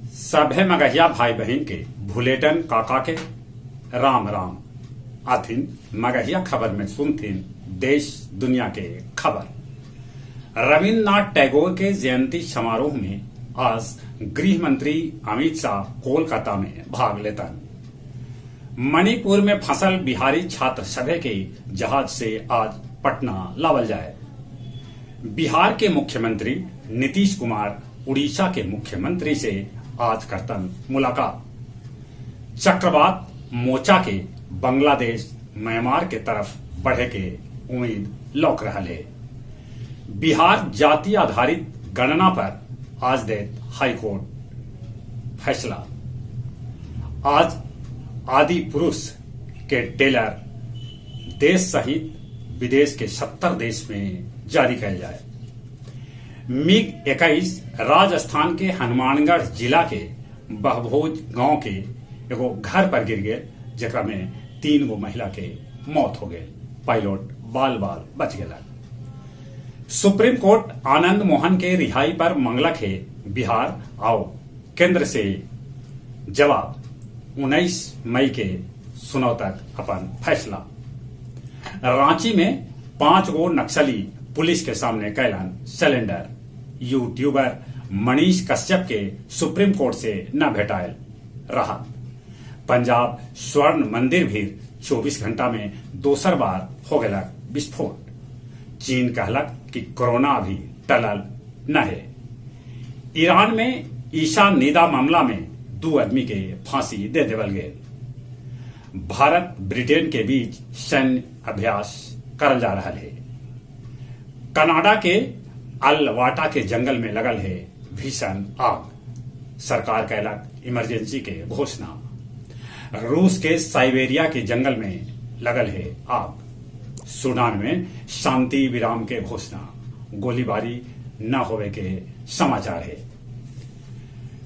सभे मगहिया भाई बहिन के भुलेटन काका के राम राम। आथिन मगहिया खबर में सुनथिन देश दुनिया के खबर। रविन्द्रनाथ टैगोर के जयंती समारोह में आज गृह मंत्री अमित शाह कोलकाता में भाग लेतन। मणिपुर में फंसल बिहारी छात्र सभे के जहाज से आज पटना लावल जाए। बिहार के मुख्यमंत्री नीतीश कुमार उड़ीसा के मुख्यमंत्री से आज करतन मुलाकात। चक्रवात मोचा के बांग्लादेश म्यांमार के तरफ बढ़े के उम्मीद लौक रहल हे। बिहार जाति आधारित गणना पर आज देत हाईकोर्ट फैसला। आज आदि पुरुष के ट्रेलर देश सहित विदेश के 70 देश में जारी कयल जाए। मिग 21 राजस्थान के हनुमानगढ़ जिला के बहभोज गांव के एगो घर पर गिर गेल, जेकरा में 3 गो महिला के मौत हो गेल। पायलट बाल बाल बच गेला। सुप्रीम कोर्ट आनंद मोहन के रिहाई पर मंगलक है बिहार आओ केंद्र से जवाब। 19 मई के सुनौ तक अपन फैसला। रांची में 5 गो नक्सली पुलिस के सामने कैलन सिलेंडर। यूट्यूबर मनीष कश्यप के सुप्रीम कोर्ट से न भेटायल राहत। पंजाब स्वर्ण मंदिर भी 24 घंटा में दोसर बार हो गया विस्फोट। चीन कहलक कि कोरोना अभी टलल न है। ईरान में ईशा निदा मामला में 2 आदमी के फांसी दे देवल गए। भारत ब्रिटेन के बीच सैन्य अभ्यास करल जा रहा है। कनाडा के अलवाटा के जंगल में लगल है भीषण आग। सरकार कैलक इमरजेंसी के घोषणा। रूस के साइबेरिया के जंगल में लगल है आग। सूडान में शांति विराम के घोषणा। गोलीबारी न होवे के समाचार है।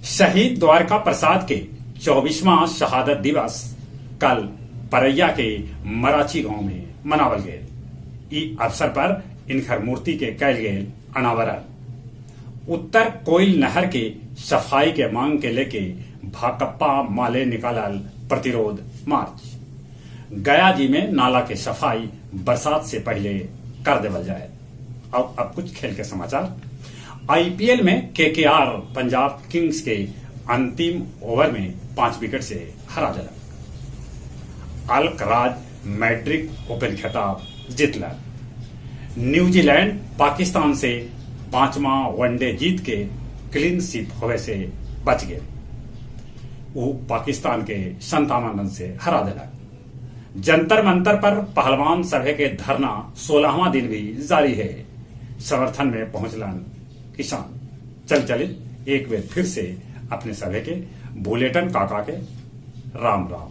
शहीद द्वारका प्रसाद के 24वां शहादत दिवस कल परैया के मराची गांव में मनावल गए। ई अवसर पर इनकर मूर्ति के कैल गेल अनावरण। उत्तर कोयल नहर के सफाई के मांग के लेके भाकपा माले निकालल प्रतिरोध मार्च। गया जी में नाला के सफाई बरसात से पहले कर देवल जाए। अब कुछ खेल के समाचार। आईपीएल में केकेआर पंजाब किंग्स के अंतिम ओवर में 5 विकेट से हरा दिलक। अल्कराज मैड्रिड ओपन खिताब जीतलक। न्यूजीलैंड पाकिस्तान से 5वां वनडे जीत के क्लीन स्वीप होवे से बच गए। वो पाकिस्तान के 57 रन से हरा दिलक। जंतर मंतर पर पहलवान सभे के धरना 16वां दिन भी जारी है। समर्थन में पहुंचलन किसान। चल चले एक बार फिर से अपने सभे के बुलेटन काका के राम राम।